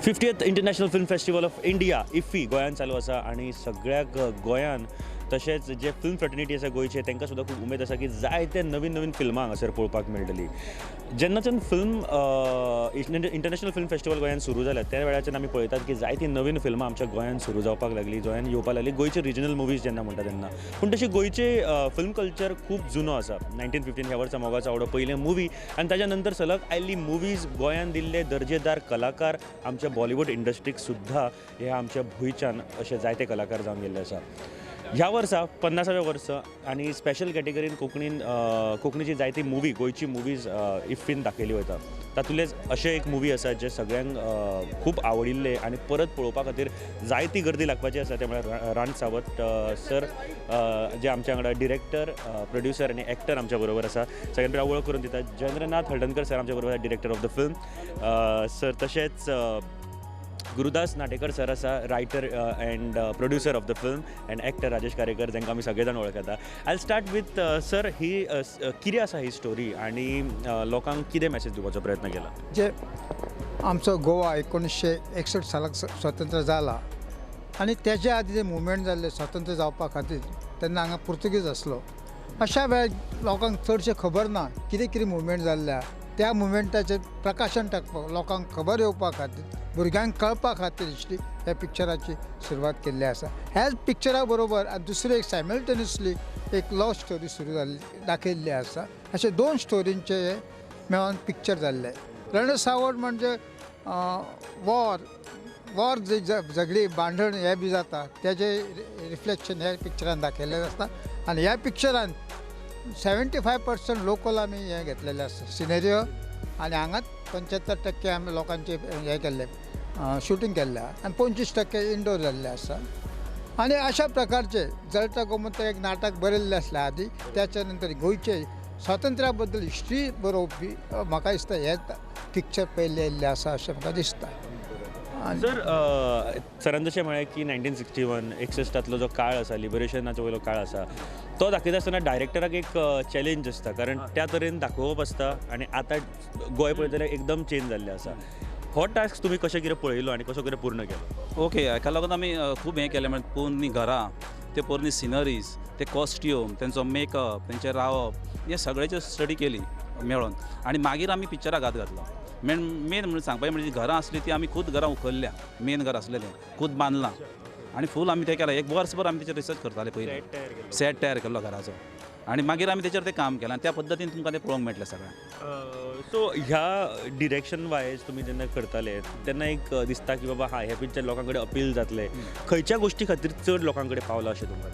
50th International Film Festival of India IFFI गोंयांत चालू आसा आनी सगळ्याक गोंयान तशेंच जे फिल्म फ्रेटर्निटी आसा गोंयचे तांकां सुद्दां खूब उमेद आसा की जायते नवीन नवीन फिल्मां हांगासर पळोवपाक मेळटली. जेन्नाच्यान फिल्म इंटरनॅशनल फिल्म फेस्टिवल गोंयांत सुरू जाल्या त्या वेळाच्यान आमी पळयतात की जायतीं नवीन फिल्मां आमच्या गोंयांत सुरू जावपाक लागली, गोंयांत येवपाक लागली, गोंयचे रिजनल मुवीज जेन्ना म्हणटा तेन्ना. पूण तशी गोंयचे फिल्म कल्चर खूब जुनो आसा. 1915 ह्या वर्सा मोगाचो आवडो पयलें मुवी आनी ताच्या नंतर सलग आयिल्ली मुवीज गोंयांत दिल्ले दर्जेदार कलाकार आमच्या बॉलिवूड इंडस्ट्रीक सुद्दां हे आमच्या भुंयच्यान अशे जायते कलाकार जावन गेल्ले आसा. ह्या वर्सा 50व्या वर्स आनी स्पेशल कॅटेगरीन कोंकणीन कोंकणीची जायती मुवी गोंयची मुवीज इफ्फीन दाखयली वता. तातूंतलेच अशें एक मुवी आसा जे सगळ्यांक खूब आवडिल्ले आनी परत पळोवपा खातीर जायती गर्दी लागपाची आसा, ते म्हळ्यार रान सावत सर, जे आमच्या वांगडा डिरेक्टर, प्रोड्युसर आनी एक्टर आमच्या बरोबर आसा. सगळ्यां पयलीं वळख करून दिता जयेंद्रनाथ हळदणकर सर आमच्या बरोबर director of the film sir, तशेंच गुरुदास नाटेकर सर आसा writer and producer of the film and actor Rajesh Karekar जांकां आमी सगळे जाण वळखता. I start with sir, ही कितें आसा ही स्टोरी आनी लोकांक कितें मॅसेज दिवपाचो प्रयत्न केला? जे आमचो गोवा 1961 सालाक स्वतंत्र जाला आनी तेज्या आदी जे मुवमेंट जाल्ले स्वतंत्र जावपा खातीर तेन्ना हांगा पुर्तुगीज आसलो. अशा वेळार लोकांक चडशें खबर ना कितें कितें मुवमेंट जाल्ल्या, त्या मुवमेंटाचें प्रकाशन टाकपाक लोकांक खबर येवपा खातीर, भुरग्यांक कळपा खातीर इश्टी ह्या पिक्चराची सुरवात केल्ली आसा. ह्याच पिक्चरा बरोबर आनी दुसरी एक सायमल्टेनियसली एक लव स्टोरी सुरू जाल्ली दाखयल्ली आसा. अशे दोन स्टोरींचे मेळोन पिक्चर जाल्ले. रणसावट म्हणजे वॉर वॉर जे झगडी भांडण हे बी जाता तेजे रिफ्लेक्शन ह्या पिक्चरान दाखयल्लें आसता. आनी ह्या पिक्चरान 75% लोकल आमी हें घेतलेलें आसा सिनेरियो आनी हांगाच 75% आमी लोकांचे हें केल्लें शुटींग केल्लें आनी 25% इंडोर जाल्लें आसा. आनी अशा प्रकारचे जळटा गोमंतक एक नाटक बरयल्लें आसलें आदी, त्याच्या नंतर गोंयचे स्वातंत्र्या बद्दल हिस्ट्री बरोवपी म्हाका दिसता हें पिक्चर पयलें येयल्लें आसा अशें म्हाका दिसता. सर, सरान जशें म्हळें की 1961 61 जो काळ आसा, लिबरेशनाचो वयलो काळ आसा, तो दाखयता आसतना डायरेक्टराक एक चॅलेंज आसता, कारण त्या तरेन दाखोवप आसता आनी आतां गोंय पळयत जाल्यार एकदम चेंज जाल्लें आसा. हो टास्क तुमी कशें कितें पळयलो आनी कसो कितें पूर्ण केलो? ओके, हाका लागून आमी खूब हें केलें, म्हणजे पोरणी घरां, ते पोरणी सिनरीज, ते कॉस्ट्यूम, तेंचो मेकअप, तेंचें रावप, हें सगळ्याचेर स्टडी केली मेळोन आनी मागीर आमी पिक्चराक हात घातलो. मेन मेन म्हणून सांगपाचें म्हणजे घरां आसलीं ती आमी खूद घरां उखल्ल्या, मेन घर आसलेलें खूद बांदलां आनी फूल आमी तें केलां. एक वर्सभर आमी तेचेर रिसर्च करताले, पयलीं सेट तयार केल्लो घराचो आनी मागीर आमी तेचेर तें काम केलां आनी त्या पद्दतीन तुमकां तें पळोवंक मेळटलें सगळें. सो ह्या डिरेक्शन वायज तुमी जेन्ना करताले तेन्ना एक दिसता की बाबा हा हें पिक्चर लोकां कडेन अपील जातलें, खंयच्या गोश्टी खातीर चड लोकां कडेन पावलां अशें तुमकां?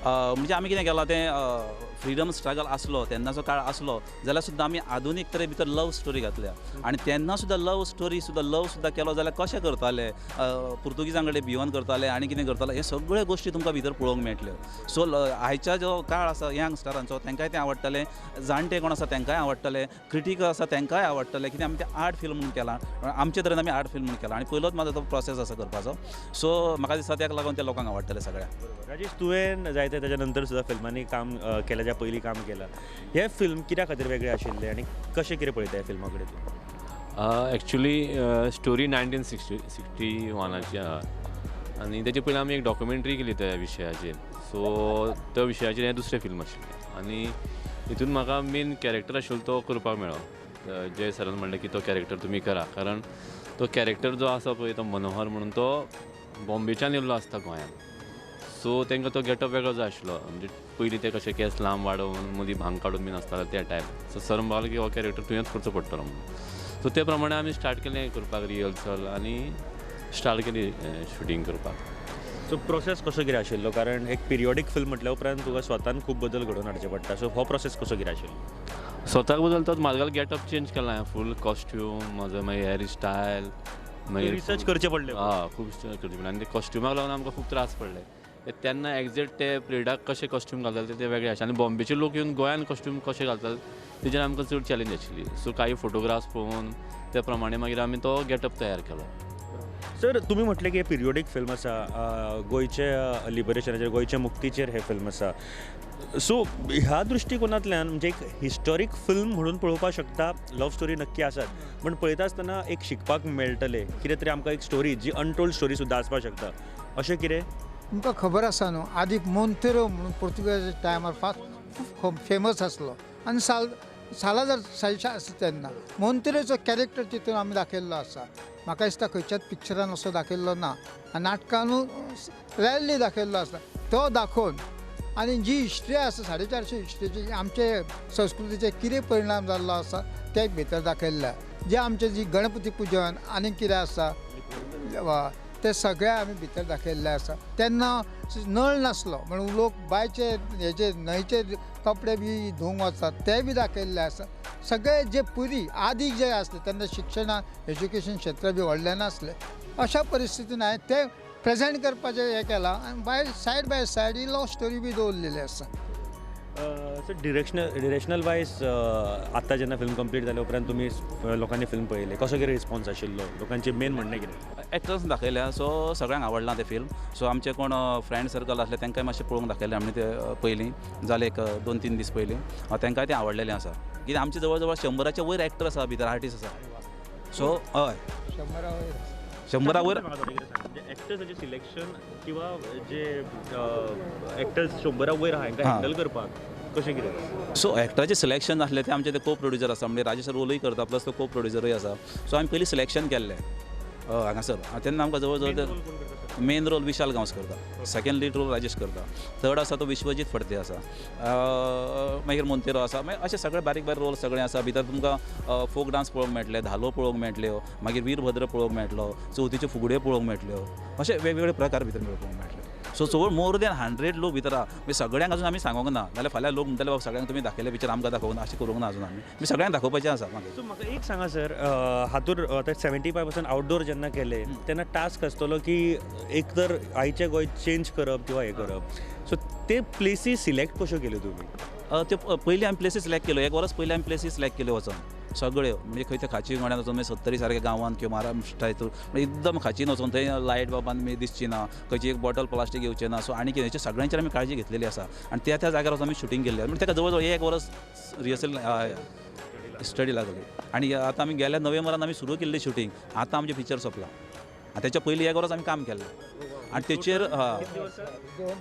म्हणजे आमी कितें केलां तें फ्रिडम स्ट्रगल आसलो तेन्नाचो काळ आसलो जाल्यार सुद्दां आमी आधुनीक तरे भितर लव स्टोरी घातल्या आनी तेन्ना सुद्दां लव स्टोरी सुद्दां लव सुद्दां केलो जाल्यार कशें करताले, पुर्तुगीजां कडेन भिवन करताले आनी कितें करताले, हे सगळे गोश्टी तुमकां भितर पळोवंक मेळटल्यो. सो आयच्या जो काळ आसा यंगस्टरांचो तांकांय तें आवडटलें, जाणटे कोण आसा तांकांय आवडटलें, क्रिटीक आसा तांकांय आवडटलें. कितें आमी तें आर्ट फिल्म म्हणून केलां, आमचे तरेन आमी आर्ट फिल्म म्हणून केलां आनी पयलोच म्हाजो तो प्रोसेस आसा करपाचो. सो म्हाका दिसता ताका लागून ते लोकांक आवडटलें सगळ्यांक. राजेश, तुवें जायते ताच्या नंतर सुद्दां फिल्मांनी काम केलें, ज्या पयलीं काम केलां, हें फिल्म कित्या खातीर वेगळें आशिल्लें आनी कशें कितें पळयता ह्या फिल्मा कडेन तूं? एक्चुली स्टोरी 1961 आहा आनी तेचे पयलीं आमी एक डॉक्युमेंट्री केली त्या विशयाचेर. सो त्या विशयाचेर हें दुसरें फिल्म आशिल्लें आनी हितून म्हाका मेन कॅरेक्टर आशिल्लो तो करपाक मेळ्ळो. जय सरान म्हणलें की तो कॅरेक्टर तुमी करा, कारण तो कॅरेक्टर जो आसा पळय तो मनोहर म्हणून तो बॉम्बेच्यान येयल्लो आसता गोंयांत. सो तांकां तो गेटअप वेगळो जाय आशिल्लो, म्हणजे पयलीं ते कशे केंस लांब वाडोवन मदीं भांग काडून बीन आसताले त्या टायप. सो सर म्हणपाक की हो कॅरेक्टर तुवेंच करचो पडटलो म्हणून. सो ते प्रमाणे आमी स्टार्ट केलें करपाक रिहर्सल आनी स्टार्ट केली शुटींग करपाक. सो प्रोसेस कसो कितें आशिल्लो? कारण एक पिरियोडीक फिल्म म्हटल्या उपरांत तुका स्वतान खूब बदल घडोवन हाडचे पडटा, सो हो प्रोसेस कसो कितें आशिल्लो? स्वताक बदल तोच म्हाजो गेटअप चेंज केला हांवें, फूल कॉस्ट्यूम, म्हजो मागीर हेअर स्टायल, मागीर रिसर्च करचें पडलें. हय, खूब करचें पडलें आनी ते कॉस्ट्युमाक लागून आमकां खूब त्रास पडले. तेन्ना एग्जॅक्ट ते पिरियडाक कशे कॉस्ट्यूम घालताले ते वेगळे आशिल्ले आनी बॉम्बेचे लोक येवन गोंयान कॉस्ट्यूम कशे घालताले तेजेर आमकां चड चॅलेंज आशिल्ली. सो कांय फोटोग्राफ्स पळोवन त्या प्रमाणे मागीर आमी तो गेटअप तयार केलो. सर, तुमी म्हटलें की पिरियोडीक फिल्म आसा, गोंयचे लिबरेशनाचेर, गोंयच्या मुक्तीचेर हें फिल्म आसा. सो ह्या दृश्टिकोनांतल्यान म्हणजे एक हिस्टॉरीक फिल्म म्हणून पळोवपाक शकता. लव स्टोरी नक्की आसात, पूण पळयता आसतना एक शिकपाक मेळटलें कितें तरी आमकां, एक स्टोरी जी अनटोल्ड स्टोरी सुद्दां आसपाक शकता, अशें कितें? तुमकां खबर आसा न्हू, आदी मोंतेरो म्हणून पुर्तुगेजाच्या टायमार फास्ट फेमस आसलो आनी सालाजार सायशा आसता तेन्ना मोंतेरोचो कॅरेक्टर तितून आमी दाखयल्लो आसा. म्हाका दिसता खंयच्याच पिक्चरान असो दाखयल्लो ना आनी नाटकानू रेरली दाखयल्लो आसा. तो दाखोवन आनी जी हिस्ट्री आसा 450 हिस्ट्रीची, आमचे संस्कृतीचे कितें परिणाम जाल्लो आसा ते भितर दाखयल्ले. जे आमचे जी गणपती पुजन आनी कितें आसा ते सगळे आमी भितर दाखयल्ले आसा. तेन्ना नळ नासलो म्हणून लोक बांयचे हेजे न्हंयचे कपडे बी धुवंक वतात ते बी दाखयल्ले आसा. सगळे जे पुरी आदी जे आसले तेन्ना शिक्षणा एज्युकेशन क्षेत्र बी व्हडलें नासलें. अशा परिस्थितीन हांवें तें प्रेजेंट करपाचें हें केलां आनी by side he love story बी दवरलेली आसा. सर, डिरेक्शनल वायज आतां जेन्ना फिल्म कंप्लीट जाल्या उपरांत तुमी लोकांनी फिल्म पळयलें, कसो कितें रिस्पॉन्स आशिल्लो? लोकांचें मेन म्हणणें कितें? एक्टर्स दाखयल्या, सो सगळ्यांक आवडलां तें फिल्म. सो आमचे कोण फ्रेंड सर्कल आसले तांकांय मातशें पळोवंक दाखयलें आमी. ते पयलीं जालें एक 2-3 दीस पयलीं, तांकांय तें आवडलेलें आसा. कित्याक आमचे जवळ जवळ 100च्या वयर एक्टर आसा भितर, आर्टिस्ट आसा. सो हय, 100 वयर एक्टर्साचें सिलेक्शन किंवा जे एक्टर्स 100 वयर आहा हांकां हँडल करपाक कशें कितें? सो एक्टराचें सिलेक्शन आसलें तें आमचे ते को प्रोड्युसर आसा, म्हणजे राजेश रोलूय करता प्लस तो को प्रोड्युसरूय आसा. सो आमी पयलीं सिलेक्शन केल्लें हांगासर. तेन्ना आमकां जवळ जवळ मेन रोल विशाल गांवस करता, सेकंड लीड रोल राजेश करता, थर्ड आसा तो विश्वजीत फडते आसा, मागीर मोंतेरो आसा. मागीर अशे सगळे बारीक बारीक रोल सगळे आसा भितर. तुमकां फोक डांस पळोवंक मेळटले, धालो पळोवंक मेळटल्यो, मागीर वीरभद्र पळोवंक मेळटलो, चवथीच्यो फुगड्यो पळोवंक मेळटल्यो, अशे वेगवेगळे प्रकार भितर पळोवंक मेळटले. सो चड मोर दॅन 100 लोक भितर आहा. मागीर सगळ्यांक अजून आमी सांगूंक ना, नाल्यार फाल्यां लोक म्हणटले बाबा सगळ्यांक तुमी दाखयले पिक्चर आमकां दाखोवंक ना, अशें करूंक ना अजून आमी. मागीर सगळ्यांक दाखोवपाचें आसा मागीर. सो म्हाका एक सांगा सर, हातूर आतां 75% आउटडोर जेन्ना केलें तेन्ना टास्क आसतलो की एक तर आयचें गोंय चेंज करप किंवा हें करप, सो ते प्लेसी सिलेक्ट कश्यो केल्यो तुमी? त्यो पयलीं आमी प्लेसी सिलेक्ट केल्यो, एक वरस पयलीं आमी प्लेसी सिलेक्ट केल्यो वचोन सगळ्यो, म्हणजे खंय ते खाची गोंड्यान वचोन, मागीर 70 सारक्या गांवांत किंवा महाराष्ट्रा हितून म्हणजे एकदम खाचीन वचोन थंय लायट बाबान दिसची ना, खंयची एक बॉटल प्लास्टीक येवचें ना. सो आनी कितें हेच्या सगळ्यांचेर आमी काळजी घेतलेली आसा आनी त्या त्या जाग्यार वचोन आमी शुटींग केल्लें. म्हणजे ताका जवळ जवळ एक वरस रिहर्सल स्टडी लागली आनी आतां आमी गेल्या नोव्हेंबरान आमी सुरू केल्ली शुटींग, आतां आमचें पिक्चर सोंपलां. आनी तेच्या पयलीं एक वरस आमी काम केल्लें आनी तेचेर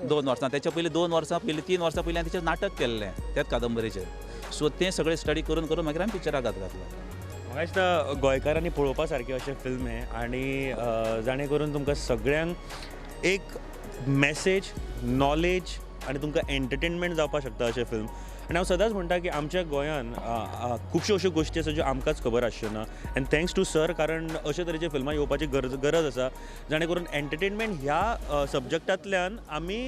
2 वर्सां, तेच्या पयलीं 2 वर्सां पयलीं 3 वर्सां पयलीं आनी तेचेर नाटक केल्लें त्याच कादंबरीचेर. सो तें सगळें स्टडी करून करून मागीर आमी पिक्चराक हात घातलो. म्हाका दिसता गोंयकारांनी पळोवपा सारकें अशें फिल्म हें आनी जाणें करून तुमकां सगळ्यांक एक मॅसेज, नॉलेज आनी तुमकां एंटरटेनमेंट जावपाक शकता अशें फिल्म. आनी हांव सदांच म्हणटा की आमच्या गोंयान खुबश्यो अश्यो गोश्टी आसा ज्यो आमकांच खबर आसच्यो ना, एंड thanks two sir, कारण अशे तरेची फिल्मां येवपाची गरज आसा जाणें करून एंटरटेनमेंट ह्या सब्जॅक्टांतल्यान आमी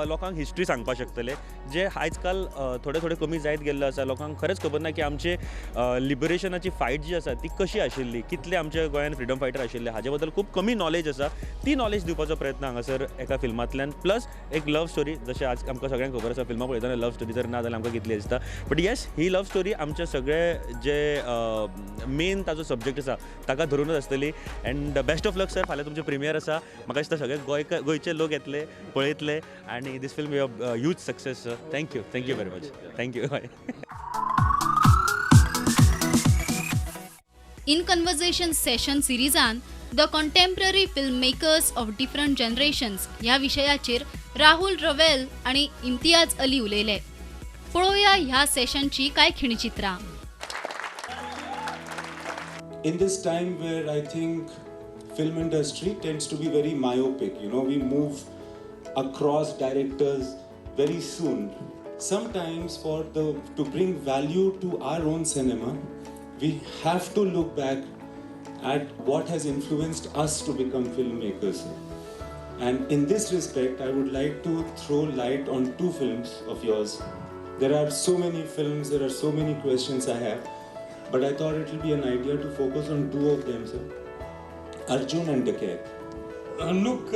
लोकांक हिस्ट्री सांगपाक शकतले, जे आयज काल थोडे थोडे कमी जायत गेल्लो आसा. लोकांक खरेंच खबर ना की आमचे लिबरेशनाची फायट जी आसा ती कशी आशिल्ली, कितले आमच्या गोंयान फ्रिडम फायटर आशिल्ले हाजे बद्दल खूब कमी नॉलेज आसा. ती नॉलेज दिवपाचो प्रयत्न हांगासर एका फिल्मांतल्यान, प्लस एक लव स्टोरी, जशें आज आमकां सगळ्यांक खबर आसा फिल्मां पळयतना लव स्टोरी जर ना जाल्यार आमकां कितली दिसता, but yes he love story आमचे सगळे जे मेन ताजो सब्जेक्ट आसा ताका धरूनच आसतली. And best of luck sir, फाल्यां तुमचें प्रिमियर आसा, म्हाका दिसता सगळे गोंयचे लोक येतले पळयतले आनी this film your huge success sir. Thank you, thank you very much, thank you. Bye. In conversation session सिरीजान the contemporary film makers of different generations ह्या विशयाचेर राहुल रवेल आनी इम्तियाज अली उलयले. पळोवया ह्या सेशनची काय खिणचित्रां. In this time where I think film industry tends to be very myopic, you know, we move across directors very soon. Sometimes to bring value to our own cinema, we have to look back at what has influenced us to become filmmakers. And in this respect, I would like to throw light on 2 films of yours. There are so many films, there are so many questions I have, but I thought it will be an idea to focus on 2 of them, sir. Arjun and Dacoit. Look,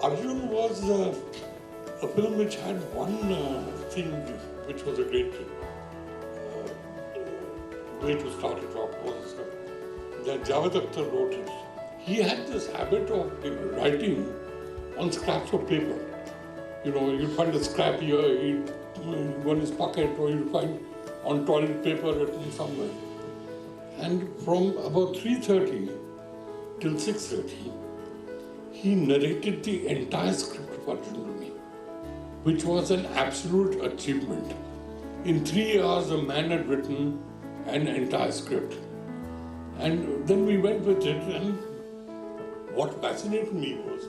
Arjun was a film which had one thing which was a great way to start it off was that Javed Akhtar wrote it. He had this habit of writing on scraps of paper. You know, you'd find a scrap here, he'd go in his pocket, or you'd find on toilet paper written somewhere. And from about 3:30 till 6:30, he narrated the entire script of Arjun to me, which was an absolute achievement. In 3 hours, a man had written an entire script. And then we went with it, and what fascinated me was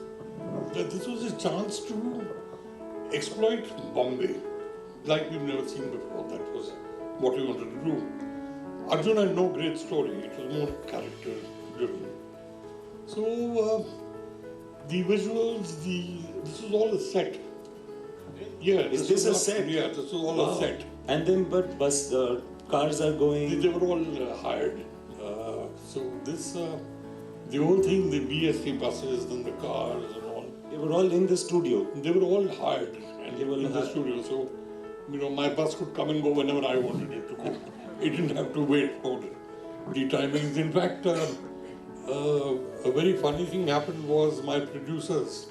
that this was a chance to exploit Bombay like we've never seen before. That was what we wanted to do. Arjun had no great story, it was more character driven. So the visuals, this was all a set. Yeah, Is this was a not- set? Yeah, this was all Wow. a set. And then, but bus, cars are going. They were all hired. So this, the whole thing, the BST buses and the cars and all. They were all in the studio. They were all hired and They were in the hired. studio. So, you know, my bus could come and go whenever I wanted it to go. It didn't have to wait for the timings. In fact, a very funny thing happened was my producers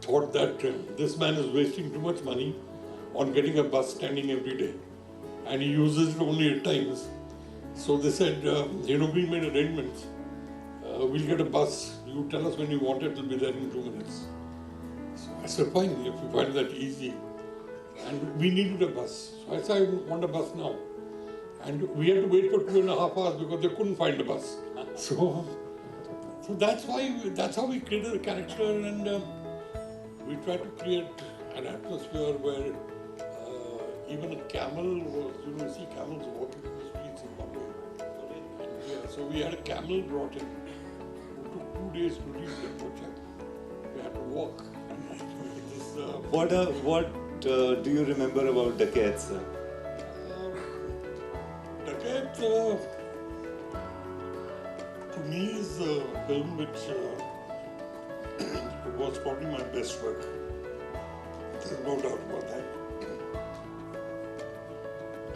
thought that this man is wasting too much money on getting a bus standing every day, and he uses it only at times. So they said, you know, we made arrangements. We'll get a bus. You tell us when you want it, it'll be there in 2 minutes. So I said, fine, if you find that easy. And we needed a bus. So I said, I want a bus now. And we had to wait for 2.5 hours because they couldn't find a bus. So that's how we created the character, and we tried to create an atmosphere where even a camel was, you know, you see camels walking in the streets in Bombay. And yeah, so we had a camel brought in who took 2 days to reach the project. We had to walk. This, What do you remember about Dacoit, sir? Dacoit, to me, is a film which was probably my best work. There's no doubt about that.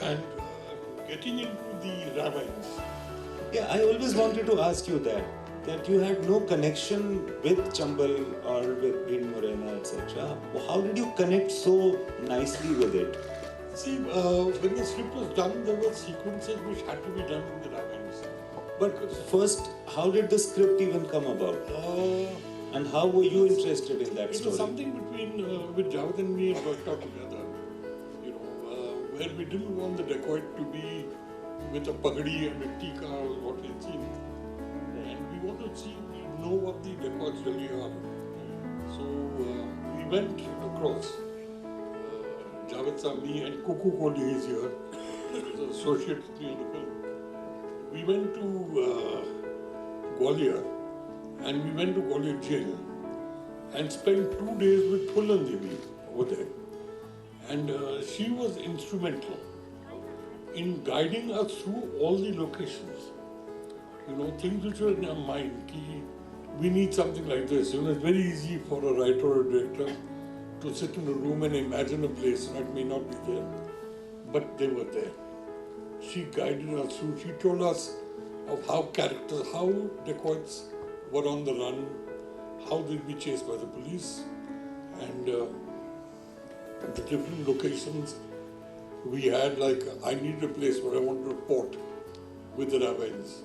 And getting into the ravines. Yeah, I always wanted to ask you that you had no connection with Chambal or with Bhind Morena, etc. How did you connect so nicely with it? See, when the script was done, there were sequences which had to be done in the ravines. But first, how did the script even come about? And how were you interested in that It story? was something between with Javed and me had worked out together. You know, where we didn't want the dacoit to be with a pagdi and a tikka or what we had seen. And we wanted to know what the dacoits really are. So we went across. Javed Saab, me and Kuku Kohli is here, he was an associate with me on the film. We went to Gwalior, and we went to Gwalior jail and spent 2 days with Phoolan Devi over there. And she was instrumental in guiding us through all the locations. You know, things which were in our mind, ki we need something like this. You know, it's very easy for a writer or a director to sit in a room and imagine a place, and it may not be there, but they were there. She guided us through. She told us of how characters, how dacoits were on the run, how they'd be chased by the police, and the different locations we had. Like, I needed a place where I wanted a port with the ravines.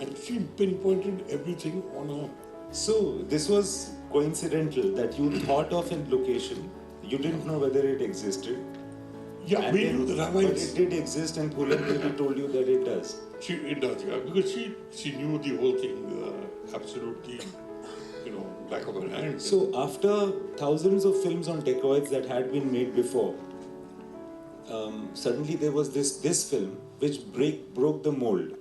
And she pinpointed everything on her. So this was coincidental that you thought of a location, you didn't know whether it existed. Yeah, And we then knew the But ravines. it did exist, and Phoolan Devi told you that it does. It does, yeah, because she knew the whole thing absolutely, you know, back of her hand. So after thousands of films on dacoits that had been made before, suddenly there was this film which broke the mold.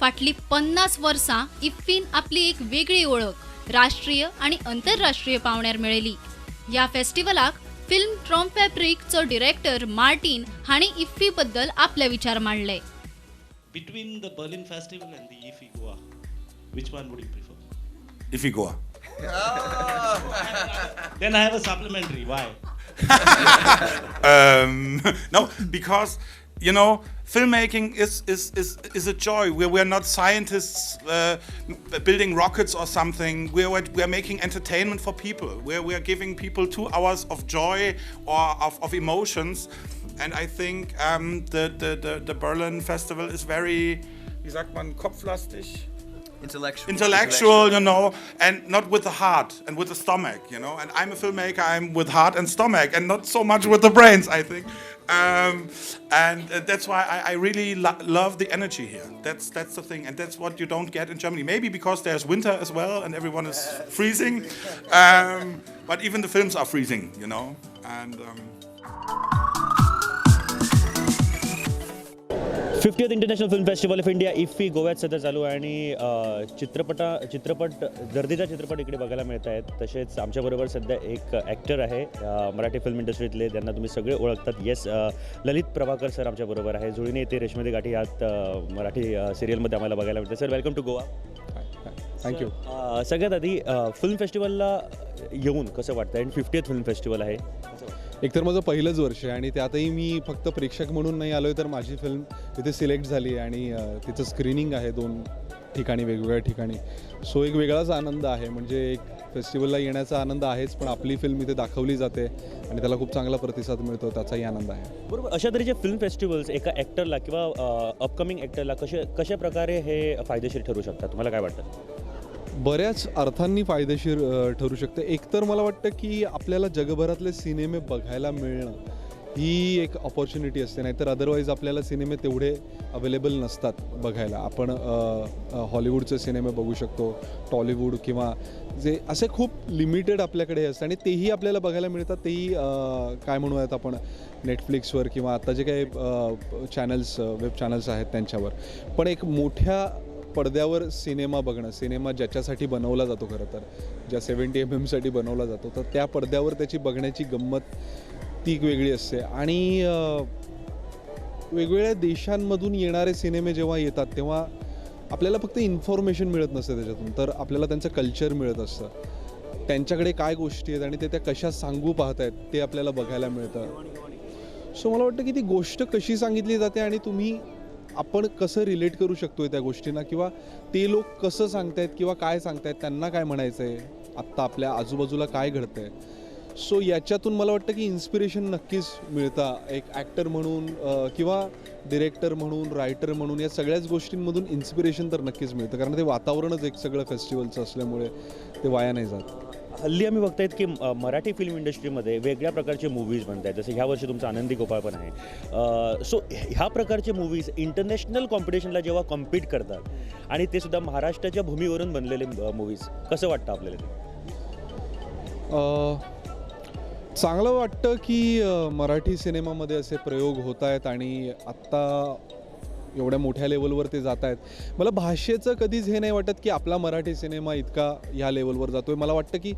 फाटली 50 वर्सां इफ्फीन आपली एक वेगळी वळख राष्ट्रीय आनी अंतरराष्ट्रीय पावंड्यार मेळयली. ह्या फेस्टिवलाक फिल्म ट्रॉम्फॅब्रिकचो डिरेक्टर मार्टीन हांणी इफ्फी बद्दल आपले विचार मांडले. Between the Berlin Festival and the IFFI Goa, which one would you prefer? IFFI Goa. Then I have a supplementary. Why? No, because You know, filmmaking is a joy. We are not scientists building rockets or something. We are making entertainment for people. We are giving people 2 hours of joy or of emotions. And I think the Berlin Festival is very, wie sagt man, kopflastig? Intellectual, you know, and not with the heart and with the stomach, you know. And I'm a filmmaker, I'm with heart and stomach and not so much with the brains, I think. And that's why I really love the energy here. That's the thing, and that's what you don't get in Germany. Maybe because there's winter as well and everyone is freezing. But even the films are freezing, you know. And 50th International Film Festival of India IFFI गोव्यात सध्या चालू आहे आणि चित्रपट गर्दीचा चित्रपट इकडे बघायला मिळत आहेत. तसेच आमच्याबरोबर सध्या एक ॲक्टर आहे मराठी फिल्म इंडस्ट्रीतले, ज्यांना तुम्ही सगळे ओळखतात. येस, ललित प्रभाकर सर आमच्याबरोबर आहे. जुळीने येते रेशमदी गाठी यात मराठी सिरियलमध्ये आम्हाला बघायला मिळतं. Sir, welcome to Goa. Thank you. सगळ्यात आधी फिल्म फेस्टिवलला येऊन कसं वाटतं आणि 50th film festival आहे? एकतर माझं पहिलंच वर्ष आहे आणि त्यातही मी फक्त प्रेक्षक म्हणून नाही आलो आहे, तर माझी फिल्म तिथे सिलेक्ट झाली आहे आणि तिचं स्क्रीनिंग आहे 2 ठिकाणी, वेगवेगळ्या ठिकाणी. सो एक वेगळाच आनंद आहे. म्हणजे एक फेस्टिवलला येण्याचा आनंद आहेच, पण आपली फिल्म इथे दाखवली जाते आणि त्याला खूप चांगला प्रतिसाद मिळतो, त्याचाही आनंद आहे. बरोबर. अशा तऱ्हेचे फिल्म फेस्टिवल्स एका ॲक्टरला किंवा अपकमिंग ॲक्टरला कशा प्रकारे हे फायदेशीर ठरू शकतात, तुम्हाला काय वाटतं? बऱ्याच अर्थांनी फायदेशीर ठरू शकते. एकतर मला वाटतं की आपल्याला जगभरातले सिनेमे बघायला मिळणं ही एक अपॉर्च्युनिटी असते, नाहीतर अदरवाईज आपल्याला सिनेमे तेवढे अवेलेबल नसतात बघायला. आपण हॉलिवूडचे सिनेमे बघू शकतो, टॉलिवूड किंवा जे असे खूप लिमिटेड आपल्याकडे असतात आणि तेही आपल्याला बघायला मिळतात. तेही काय म्हणूयात आपण, नेटफ्लिक्सवर किंवा आता जे काही चॅनल्स, वेब चॅनल्स आहेत त्यांच्यावर. पण एक मोठ्या पडद्यावर सिनेमा बघणं, सिनेमा ज्याच्यासाठी बनवला जातो खरं तर, ज्या 70 mm बनवला जातो, तर त्या पडद्यावर त्याची बघण्याची गंमत ती एक वेगळी असते. आणि वेगवेगळ्या देशांमधून येणारे सिनेमे जेव्हा येतात तेव्हा आपल्याला फक्त इन्फॉर्मेशन मिळत नसते त्याच्यातून, तर आपल्याला त्यांचं कल्चर मिळत असतं, त्यांच्याकडे काय गोष्टी आहेत आणि ते त्या कशा सांगू पाहत आहेत ते आपल्याला बघायला मिळतं. सो मला वाटतं की ती गोष्ट कशी सांगितली जाते आणि तुम्ही आपण कसं रिलेट करू शकतो त्या गोष्टींना, किंवा ते लोक कसं सांगतायत किंवा काय सांगतायत, त्यांना काय म्हणायचं आहे, आत्ता आपल्या आजूबाजूला काय घडतं आहे. सो याच्यातून मला वाटतं की इन्स्पिरेशन नक्कीच मिळतं. एक ॲक्टर म्हणून किंवा डिरेक्टर म्हणून, रायटर म्हणून, या सगळ्याच गोष्टींमधून इन्स्पिरेशन तर नक्कीच मिळतं, कारण ते वातावरणच एक सगळं फेस्टिवलचं असल्यामुळे ते वाया नाही जात. हल्ली आम्ही बघतायत की मराठी फिल्म इंडस्ट्रीमध्ये वेगळ्या प्रकारचे मूव्हीज बनत आहेत, जसं ह्या वर्षी तुमचा आनंदी गोपाळ पण आहे. सो ह्या प्रकारचे मूव्हीज इंटरनॅशनल कॉम्पिटिशनला जेव्हा कॉम्पीट करतात आणि ते सुद्धा महाराष्ट्राच्या भूमीवरून बनलेले मूव्हीज, कसं वाटतं आपल्याला ते? चांगलं वाटतं की मराठी सिनेमामध्ये असे प्रयोग होत आहेत आणि आत्ता एवढ्या मोठ्या लेवलवर ते जात आहेत. मला भाषेचं कधीच हे नाही वाटत की आपला मराठी सिनेमा इतका ह्या लेवलवर जातो आहे. मला वाटतं की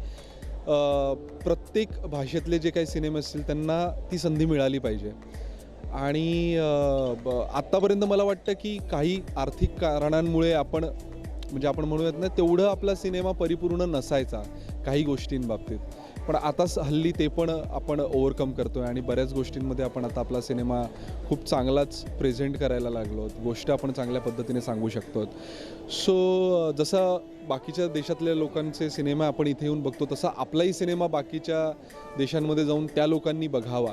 प्रत्येक भाषेतले जे काही सिनेमे असतील त्यांना ती संधी मिळाली पाहिजे. आणि आत्तापर्यंत मला वाटतं की काही आर्थिक कारणांमुळे आपण, म्हणजे आपण म्हणूयात ना, तेवढं आपला सिनेमा परिपूर्ण नसायचा काही गोष्टींबाबतीत, पण आता हल्ली ते पण आपण ओव्हरकम करतो आहे आणि बऱ्याच गोष्टींमध्ये आपण आता आपला सिनेमा खूप चांगलाच प्रेझेंट करायला लागलो, गोष्ट आपण चांगल्या पद्धतीने सांगू शकतो. सो जसं बाकीच्या देशातल्या लोकांचे सिनेमा आपण इथे येऊन बघतो, तसा आपलाही सिनेमा बाकीच्या देशांमध्ये जाऊन त्या लोकांनी बघावा.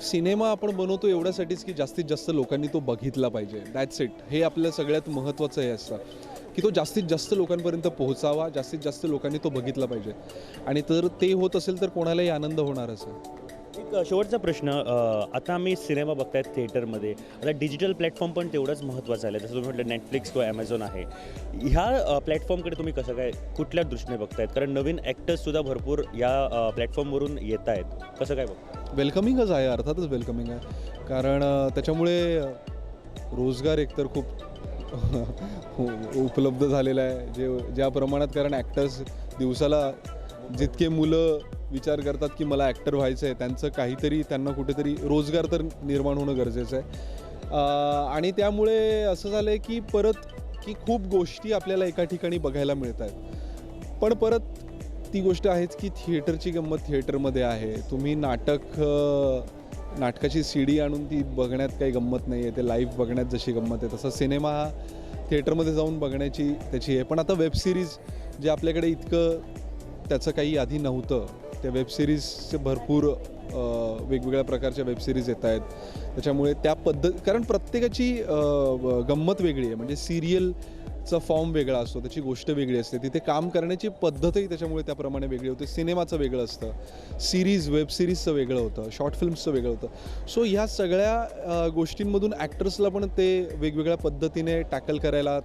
सिनेमा आपण बनवतो एवढ्यासाठीच की जास्तीत जास्त लोकांनी तो बघितला पाहिजे. That's it. हे आपलं सगळ्यात महत्त्वाचं हे असतं की तो जास्तीत जास्त लोकांपर्यंत पोहोचावा, जास्तीत जास्त लोकांनी तो बघितला पाहिजे. आणि तर ते होत असेल तर कोणालाही आनंद होणार असेल. एक शेवटचा प्रश्न, आता आम्ही सिनेमा बघतायत थिएटरमध्ये, आता डिजिटल प्लॅटफॉर्म पण तेवढंच महत्त्वाचं झालं आहे, जसं तुम्ही म्हटलं नेटफ्लिक्स किंवा ॲमेझॉन आहे, ह्या प्लॅटफॉर्मकडे तुम्ही कसं काय, कुठल्या दृष्टीने बघतायत? कारण नवीन ॲक्टर्ससुद्धा भरपूर या प्लॅटफॉर्मवरून येत आहेत, कसं काय बघताय? वेलकमिंगच आहे, अर्थातच वेलकमिंग आहे, कारण त्याच्यामुळे रोजगार एकतर खूप उपलब्ध झालेला आहे जे ज्या प्रमाणात, कारण ॲक्टर्स दिवसाला जितके मुलं विचार करतात की मला ॲक्टर व्हायचं आहे, त्यांचं काहीतरी त्यांना कुठेतरी रोजगार तर निर्माण होणं गरजेचं आहे. आणि त्यामुळे असं झालं आहे की परत की खूप गोष्टी आपल्याला एका ठिकाणी बघायला मिळत आहेत, पण परत ती गोष्ट आहेच की थिएटरची गंमत थिएटरमध्ये आहे. तुम्ही नाटक नाटकाची CD आणून ती बघण्यात काही गंमत नाही आहे, ते लाईव्ह बघण्यात जशी गंमत आहे तसा सिनेमा हा थिएटरमध्ये जाऊन बघण्याची त्याची आहे. पण आता वेबसिरीज जे आपल्याकडे इतकं त्याचं काही आधी नव्हतं, त्या वेबसिरीजचे भरपूर वेगवेगळ्या प्रकारच्या वेबसिरीज येत आहेत, त्याच्यामुळे त्या पद्धत, कारण प्रत्येकाची गंमत वेगळी आहे. म्हणजे सिरियलचा फॉर्म वेगळा असतो, त्याची गोष्ट वेगळी असते, तिथे काम करण्याची पद्धतही त्याच्यामुळे त्याप्रमाणे वेगळी होते. सिनेमाचं वेगळं असतं, सिरीज वेबसिरीजचं वेगळं होतं, शॉर्ट फिल्म्सचं वेगळं होतं. सो ह्या सगळ्या गोष्टींमधून ॲक्टर्सला पण ते वेगवेगळ्या पद्धतीने टॅकल करायला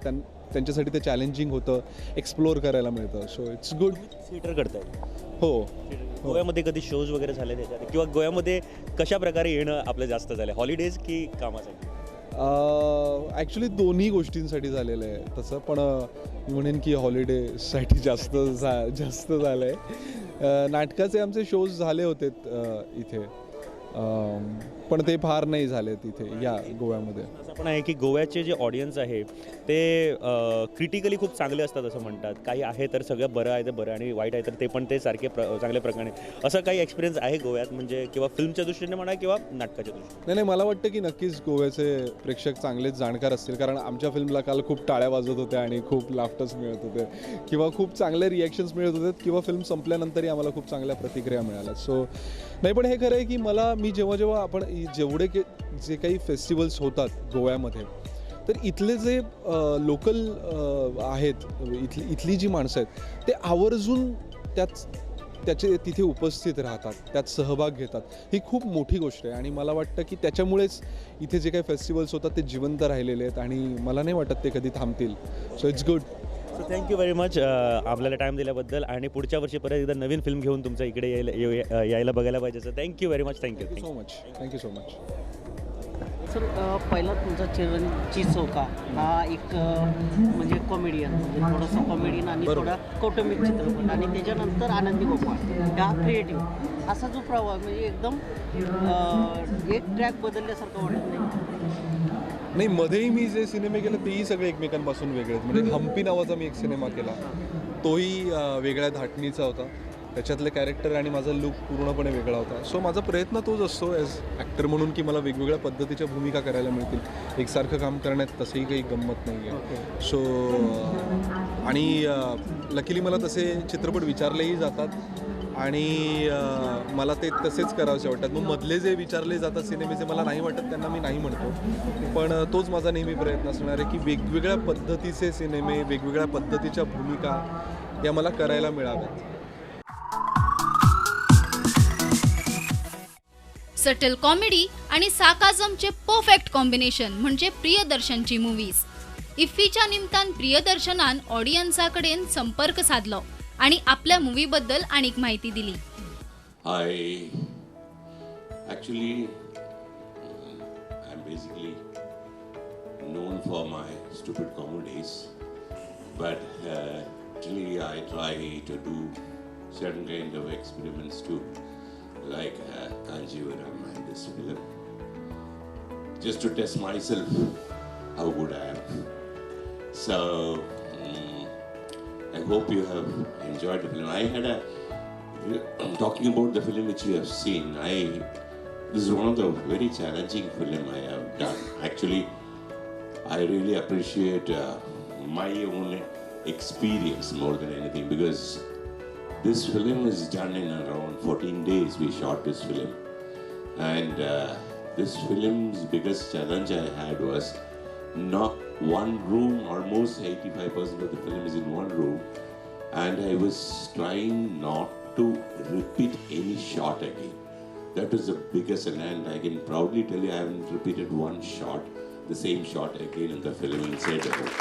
त्यांच्यासाठी ते चॅलेंजिंग होतं, एक्सप्लोअर करायला मिळतं. So it's good. Theatre करताय? हो. गोव्यामध्ये कधी शोज वगैरे झाले त्याच्यात, किंवा गोव्यामध्ये कशा प्रकारे येणं आपलं जास्त झालं, हॉलिडेज की कामासाठी? ॲक्च्युली दोन्ही गोष्टींसाठी झालेलं आहे तसं, पण मी म्हणेन की हॉलिडेसाठी जास्त जास्त झालं आहे. नाटकाचे आमचे शोज झाले होते इथे, पण ते फार नाही झाले तिथे या गोव्यामध्ये. असं पण आहे की गोव्याचे जे ऑडियन्स आहे ते क्रिटिकली खूप चांगले असतात असं म्हणतात. काही आहे तर सगळं बरं आहे तर बरं आणि वाईट आहे तर ते पण ते सारखे चांगल्या प्रकारे, असं काही एक्सपिरियन्स आहे गोव्यात, म्हणजे किंवा फिल्मच्या दृष्टीने म्हणा किंवा नाटकाच्या दृष्टीने? नाही नाही, मला वाटतं की नक्कीच गोव्याचे प्रेक्षक चांगलेच जाणकार असतील, कारण आमच्या फिल्मला काल खूप टाळ्या वाजत होत्या आणि खूप लाफ्टर्स मिळत होते किंवा खूप चांगले रिॲक्शन्स मिळत होते, किंवा फिल्म संपल्यानंतरही आम्हाला खूप चांगल्या प्रतिक्रिया मिळाल्या. सो नाही, पण हे खरं आहे की मला मी जेव्हा जेव्हा आपण जेवढे जे काही फेस्टिवल्स होतात गोव्यामध्ये, तर इथले जे लोकल आहेत, इथली जी माणसं आहेत ते आवर्जून त्याचे तिथे उपस्थित राहतात, त्यात सहभाग घेतात. ही खूप मोठी गोष्ट आहे आणि मला वाटतं की त्याच्यामुळेच इथे जे काही फेस्टिवल्स होतात ते जिवंत राहिलेले आहेत आणि मला नाही वाटत ते कधी थांबतील. So it's good. So thank you very much आपल्याला टाईम दिल्याबद्दल, आणि पुढच्या वर्षी परत एकदा नवीन फिल्म घेऊन तुमच्या इकडे यायला बघायला पाहिजे. Sir thank you very much. Thank you so much. Thank you so much. Sir, पहिला तुमचा चिरंजी चौका हा एक म्हणजे कॉमेडियन, म्हणजे थोडासा कॉमेडियन आणि थोडा कौटुंबिक चित्रपट, आणि त्याच्यानंतर आनंदी गोपाळ हा क्रिएटिव्ह, असा जो प्रवाह म्हणजे एकदम एक ट्रॅक बदलल्यासारखं वाटत नाही. नाही, मध्येही मी जे सिनेमे केले तेही सगळे एकमेकांपासून वेगळे आहेत. म्हणजे हम्पी नावाचा मी एक सिनेमा केला, तोही वेगळ्या धाटणीचा होता, त्याच्यातले कॅरेक्टर आणि माझा लुक पूर्णपणे वेगळा होता. सो माझा प्रयत्न तोच असतो ॲज ॲक्टर म्हणून की मला वेगवेगळ्या पद्धतीच्या भूमिका करायला मिळतील. एकसारखं काम करण्यात तसंही काही गंमत नाही आहे. सो आणि लकीली मला तसे चित्रपट विचारलेही जातात आणि मला ते तसेच करावेसे वाटतात. मग मधले जे विचारले जातात सिनेमे जे मला नाही वाटत त्यांना मी नाही म्हणतो, पण तोच माझा नेहमी प्रयत्न असणार आहे की वेगवेगळ्या पद्धतीचे सिनेमे, वेगवेगळ्या पद्धतीच्या भूमिका या मला करायला मिळाव्यात. सटल कॉमेडी आणि साकाझमचे परफेक्ट कॉम्बिनेशन म्हणजे प्रियदर्शनची मूवीज. इफ्फीच्या निमतान प्रियदर्शनान ऑडियन्साकडेन संपर्क साधलो आणि आपल्या मूवीबद्दल आणीक माहिती दिली. I actually I am basically known for my stupid comedies, but actually I try to do certain kind of experiments too, like Kanjivaram and this film, just to test myself how good I am. So I hope you have enjoyed the film. I'm talking about the film which you have seen. This is one of the very challenging film I have done. Actually, I really appreciate my own experience more than anything, because this film is done in around 14 days. We shot this film, and this film's biggest challenge I had was not one room. Almost 85% of the film is in one room, and I was trying not to repeat any shot again. That was the biggest, and I can proudly tell you I haven't repeated one shot, the same shot again in the film inside the room.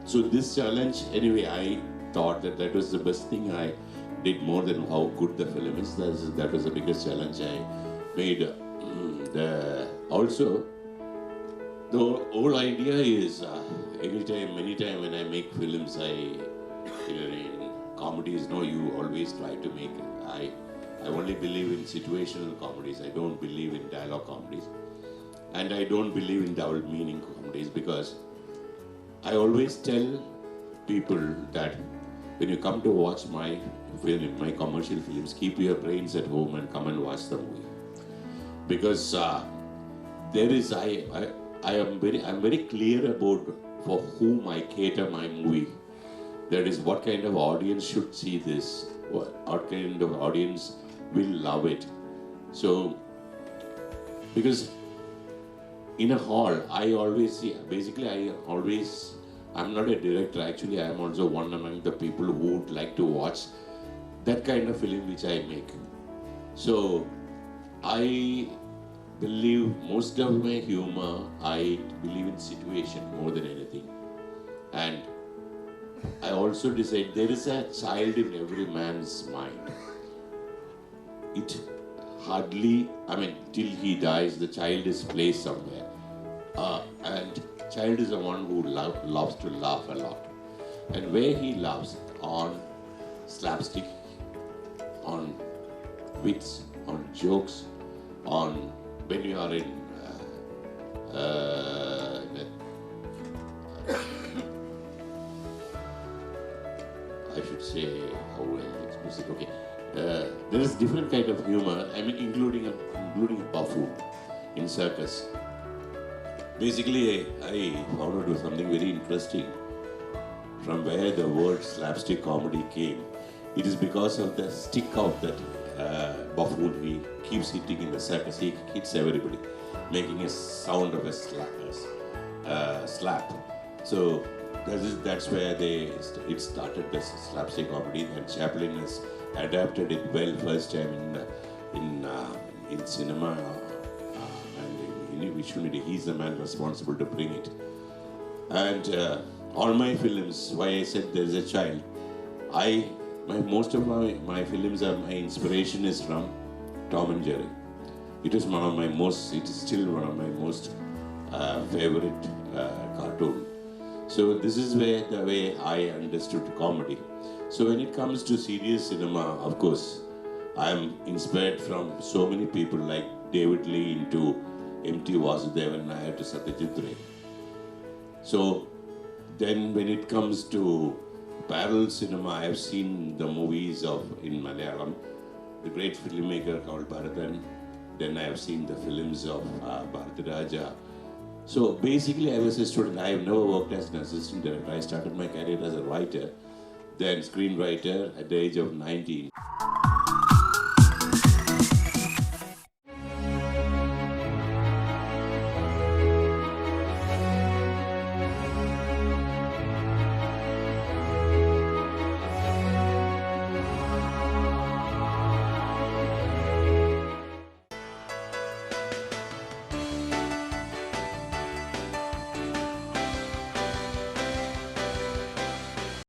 So this challenge, anyway, I thought that was the best thing I did, more than how good the film is. That was the biggest challenge I made. Also, the whole idea is anytime when I make films, in comedies, no, you always try to make. I only believe in situational comedies. I don't believe in dialogue comedies, and I don't believe in double meaning comedies, because I always tell people that When you come to watch my film, my commercial films, keep your brains at home and come and watch the movie. Because there is, I'm very clear about for whom I cater my movie. That is, what kind of audience should see this, what kind of audience will love it. So, because in a hall, I always see, basically I'm not a director, actually I am also one among the people who would like to watch that kind of film which I make. So, I believe most of my humor, I believe in situation more than anything. And I also decide there is a child in every man's mind. It hardly, I mean, till he dies, the child is placed somewhere. And child is the one who loves to laugh a lot. And where he laughs, on slapstick, on wits, on jokes, on when you are in I should say how well express it. Okay, there is different kind of humor. I mean, including a buffoon in circus. Basically, I found out something very interesting from where the word slapstick comedy came. It is because of the stick of that buffoon he keeps hitting in the circus. He hits everybody, making a sound of a slap. So that's where it started, the slapstick comedy, and Chaplin has adapted it well first time in cinema and in visual media. He's the man responsible to bring it. And all my films, why I said there's a child, most of my films are, my inspiration is from Tom and Jerry. It is one of my most, it is still one of my most favorite cartoon. So this is where the way I understood comedy. So when it comes to serious cinema, of course, I am inspired from so many people like David Lee to M.T. Vasudevan Nair to Satyajit Ray. So then when it comes to parallel cinema, I have seen the movies of, in Malayalam, the great filmmaker called Bharathan. Then I have seen the films of Bharatiraja. So basically I was a student. I have never worked as an assistant director. I started my career as a writer, then screenwriter at the age of 19.